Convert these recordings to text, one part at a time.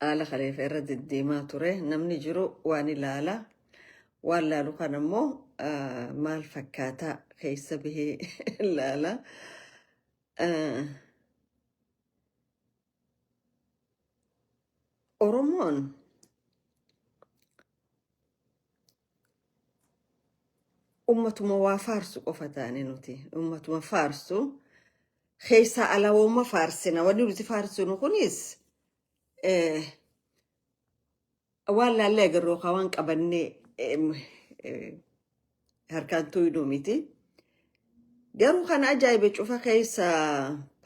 Haala kaleessa irra deddeemaa ture. Namni jiru waan ilaala. Waan laalu kana immoo maal fakkaataa keessa bahee ilaala. Oromoon ummatuma waa faarsu qofa taane nuti. Ummatuma faarsu. Keessaa alawooma faarsina. Wanni nuti faarsinu kunis waan laallee agarru yookaan waan qabannee harkaan tuqnu miti. Garuu kan ajaa'ibe cufa keessa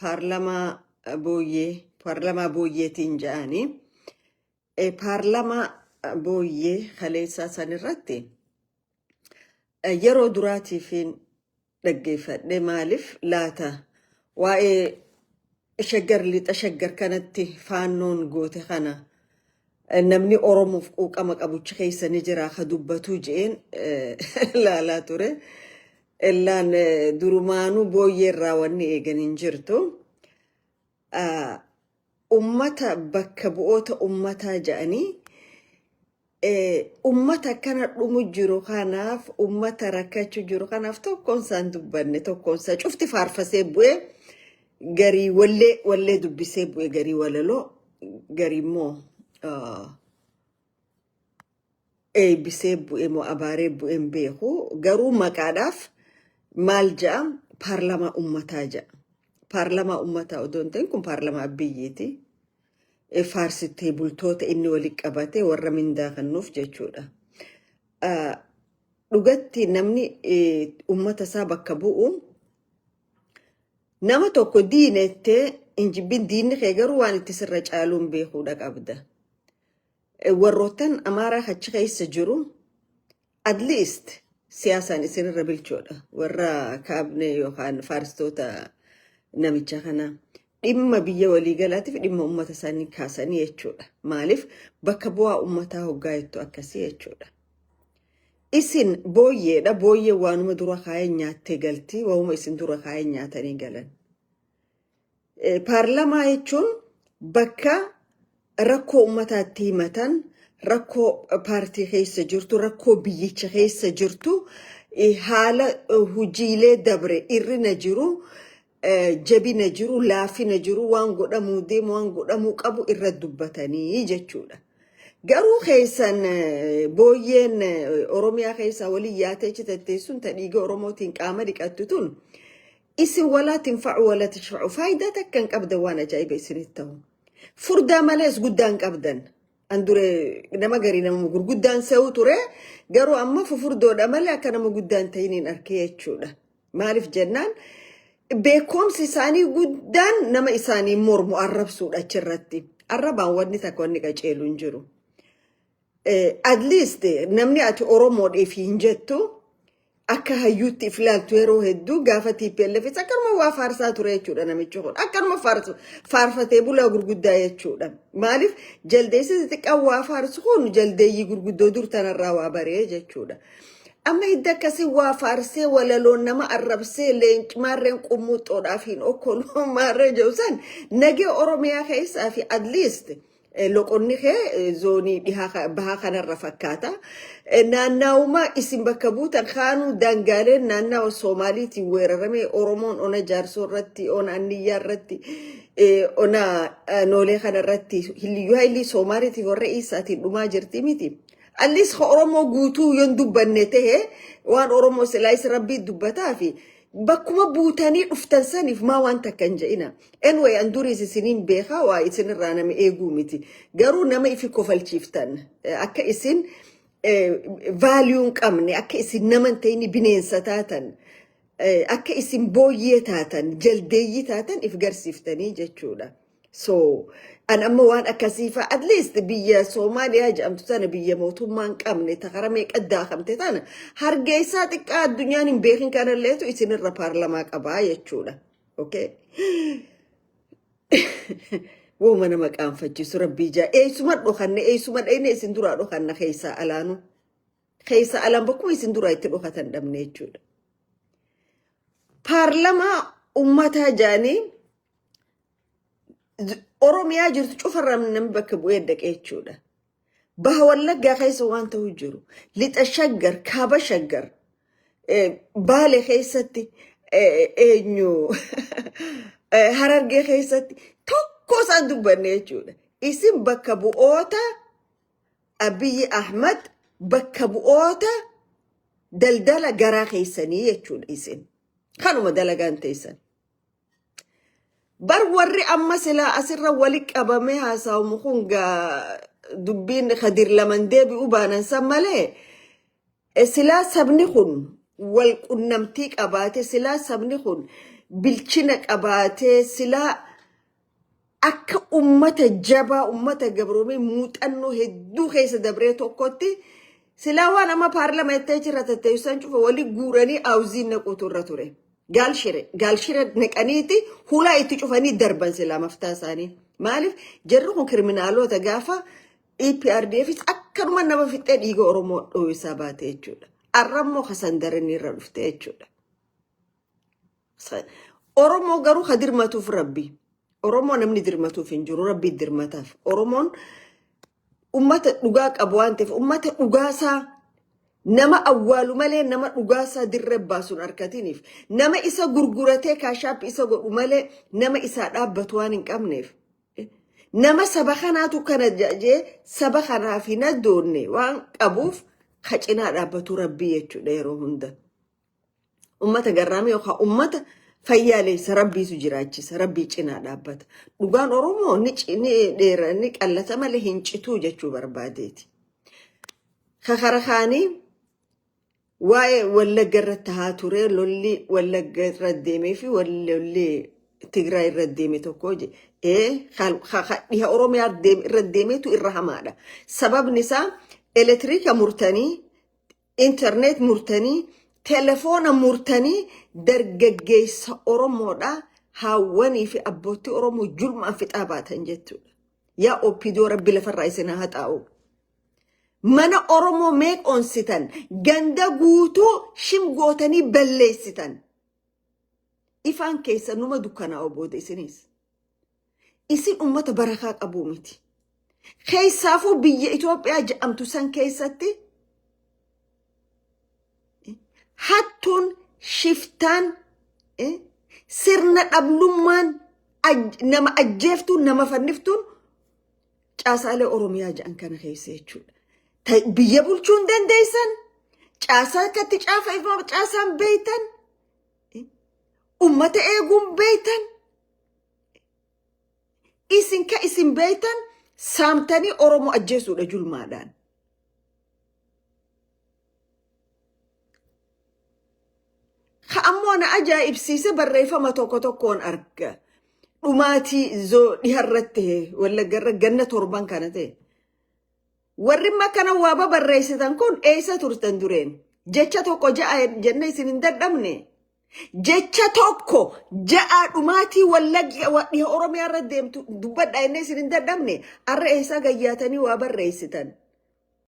paarlamaa booyyee paarlamaa booyyeetiin ja'anii paarlamaa booyyee kaleessaa san irratti yeroo duraatiifiin dhaggeeffadhe. Maaliif laata waa'ee Shaggar, lixa Shaggar kanatti faannoon goote kana namni Oromoof quuqama qabuchi keessa ni jira ka dubbatuu je'een laalaa ture. Illaan durumaanuu booyyee irraa wanni eegan hin jirtu. Ummata bakka bu'oota ummataa ja'anii ummata akkana dhumu jiru kanaaf, ummata rakkachuu jiru kanaaf tokkoon isaan dubbanne. Tokkoon isaa cufti faarfasee bu'ee, garii wallee wallee dubbisee bu'e, garii walaloo, garii immoo eebbisee bu'e moo abaaree bu'e hin beeku. Garuu maqaadhaaf maal ja'a? Paarlamaa ummataa ja'a. Paarlamaa ummataa odoo hin ta'in kun paarlamaa biyyiiti. Faarsitee bultoota inni walitti qabate warra mindaa kennuuf jechuudha. Dhugatti namni ummata isaa bakka bu'u nama tokko diinettee hin jibbin, diinni kee garuu waan itti sirra caaluun beekuudha qabda. Warroottan Amaaraa achi keessa jiru at least siyaasaan isinirra bilchoodha. Warra kaabnee yookaan faarstoota namicha kana dhimma biyya waliigalaatiif dhimma uummata isaanii kaasanii jechuudha. Maaliif bakka bu'aa uummataa hoggaa jettu akkasii jechuudha. Isin booyyeedha. Booyyee waanuma dura kaayee nyaattee galti. Waanuma isin dura kaayee nyaatanii galan. Paarlamaa jechuun bakka rakkoo uummataatti himatan, rakkoo paartii keessa jirtu, rakkoo biyyicha keessa jirtu, haala hojiilee dabre, irrina jiru, jabina jiru, laafina jiru, waan godhamuu deemu, waan godhamuu qabu irra dubbatanii jechuudha. Garuu keessan booyyeen Oromiyaa keessaa waliin yaatee achi tetteessuun ta dhiiga Oromootiin qaama dhiqattu tun isin walaa tinfa'u walaa tashfa'u, faayidaa takka hin qabdan. Waan ajaa'iba isinitti ta'u. Furdaa malees guddaa hin qabdan. An dure nama garii nama gurguddaan se'u ture, garuu amma fufurdoodha malee akka nama guddaan ta'iniin arkee jechuudha. Maaliif jennaan beekumsi isaanii guddaan nama isaanii mormu arrabsuudha achirratti. Arrabaan wanni takka wanni qaceelu hin jiru. At least namni ati Oromoodheef hin jettu akka hayyuutti if ilaaltu yeroo hedduu gaafa TPLF akkanuma waa faarsaa ture jechuudha namichi kun. Akkanuma faarfatee bulaa gurguddaa jechuudha. Maaliif jaldeessi xixiqqaan waa faarsu kun jaldeeyyii gurguddoo dur tanarraa waa baree jechuudha. Amma hidda akkasii waa faarsee walaloon nama arrabsee leenci maarreen qummuuxxoodhaaf hin okkolu maarree jedhu san nagee Oromiyaa keessaa fi at least loqonni kee zoonii dhihaa bahaa kanarra fakkaata. Naannaa'uma isin bakka buutan kaanuu daangaaleen naannawa Soomaaliitiin weeraramee Oromoon ona Jaarsoo irratti, ona Anniyyaa irratti, ona Noolee kana irratti liyyuu haayilii Soomaaliitiif warra Iisaatiin dhumaa jirti miti. At least Oromoo guutuu yoon dubbanne ta'e waan Oromoo silaayis rabbii dubbataa fi bakkuma buutanii dhuftan saniif maa waan takka hin je'ina. Anyway, an duriis isiniin beekaa, waa isinirraa nama eeguu miti. Garuu nama ifi kofalchiiftan akka isin value hin qabne, akka isin nama hin ta'in, bineensa taatan, akka isin booyyee taatan, jaldeeyyii taatan if garsiiftanii jechuudha. So, an amma waan akkasii fa'a at least biyya Soomaaliyaa jedhamtu tana, biyya mootummaa hin qabne, ta kara meeqa daakamte tana, Hargeysaa xiqqaa addunyaan hin beekin kanalleetu isinirra paarlamaa qabaa jechuudha. Okay? Wooma nama qaanfachiisu rabbii jaa. Eessuma dhokanne, eessuma dhayne isin duraa dhokanna keessaa alaanu. Keessaa alaan bakkuma isin duraa itti dhokatan dhabne jechuudha. Paarlamaa ummataa jaanii Oromiyaa jirtu cufarraa namni bakka bu'ee dhaqee jechuudha. Baha Wallaggaa keessa waan ta'u jiru. Lixa Shaggar, Kaaba Shaggar, Baale keessatti, eenyu, Harargee keessatti tokko isaan dubbanne jechuudha. Isin bakka bu'oota Abiyyi Ahmad, bakka bu'oota daldala garaa keessanii jechuudha isin. Kanuma dalagaan teessan. Bar warri amma silaa asirra wali qabamee haasa'amu kun gaa dubbiin Kadir laman deebi'uu baanan san malee, silaa sabni kun wal qunnamtii qabaate, silaa sabni kun bilchina qabaate, silaa akka ummata jabaa, ummata gabroomee muuxannoo hedduu keessa dabree tokkotti, silaa waan amma paarlama jettee jira tatteessan cufa wali guuranii aawuzii naquutu irra ture. Gaalshire gaalshire naqaniiti hulaa itti cufanii darban silaa maftaa isaanii. Maaliif jarri kun criminaloota gaafa EPRDFis akkanuma nama fixxee dhiiga Oromoo dhoohisaa baate jechuudha. Arrammoo kasan daranii irra dhufte jechuudha. Oromoo garuu ka dirmatuuf Rabbi. Oromoo namni dirmatuuf hin jiru, Rabbi dirmataaf. Oromoon ummata dhugaa qabu waan ta'eef, ummata dhugaasaa nama awwaalu malee nama dhugaasaa dirree baasuun harkatiniif, nama isa gurguratee kaashaappi isa godhu malee nama isaa dhaabbatu waan hin qabneef, nama saba kanaatu kana jee saba kanaaf hin addoonne waan qabuuf, ka cinaa dhaabbatu Rabbii jechuudha yeroo hunda. Ummata garraamii yookaan ummata fayyaaleessa Rabbiitu jiraachisa, Rabbii cinaa dhaabbata. Dhugaan Oromoo ni dheera, ni qallata malee hin cituu jechuu barbaadeeti. Kakara kaanii waa'ee Wallagga irratti haa ture, lolli Wallagga irra deemee fi lolli Tigraay irra deeme tokko ee dhiha Oromiyaa irra deemeetu irra hamaadha. Sababni isaa elektiriika murtanii, internet murtanii, telefoona murtanii, dargaggeessa Oromoodha, haawwanii fi abbootii Oromoo julmaan fixaa baatan jechuudha. Yaa OPDO, Rabbi lafarraa isin haa haxaa'u. Mana Oromoo meeqoonsitan, ganda guutuu shimgootanii balleessitan. Ifaan keessa numa dukkanaa'u booda isinis. Isin ummata barakaa qabuu miti. Keessaafuu biyya Itoophiyaa jedhamtu san keessatti hattuun, shiftaan, sirna dhablummaan, nama ajjeeftuun, nama fanniftuun caasaalee Oromiyaa jedhan kana keessa jechuudha. Biyya bulchuu hin dandeessan, caasaa akkatti caasaan beeytan, ummata eeguun beeytan, isin ka isin beeytan saamtanii Oromoo ajjeesuudha julmaadhaan. Ka ammoo na ajaa'ibsiise barreeffama tokko tokkoon arga. Dhumaatii zoo dhiharratti Wallaggarra ganna 7n kana ta'e. Warri akkana waa babarreessitan kun eessa turtan dureen? Jecha tokko ja'a jenne isin hin dadhabne. Jecha tokko ja'a dhumaatii Wallagga dhiha Oromiyaa irra deemtu dubbadha jennee isin hin dadhabne. Arra eessaa gayyaatanii waa barreessitan?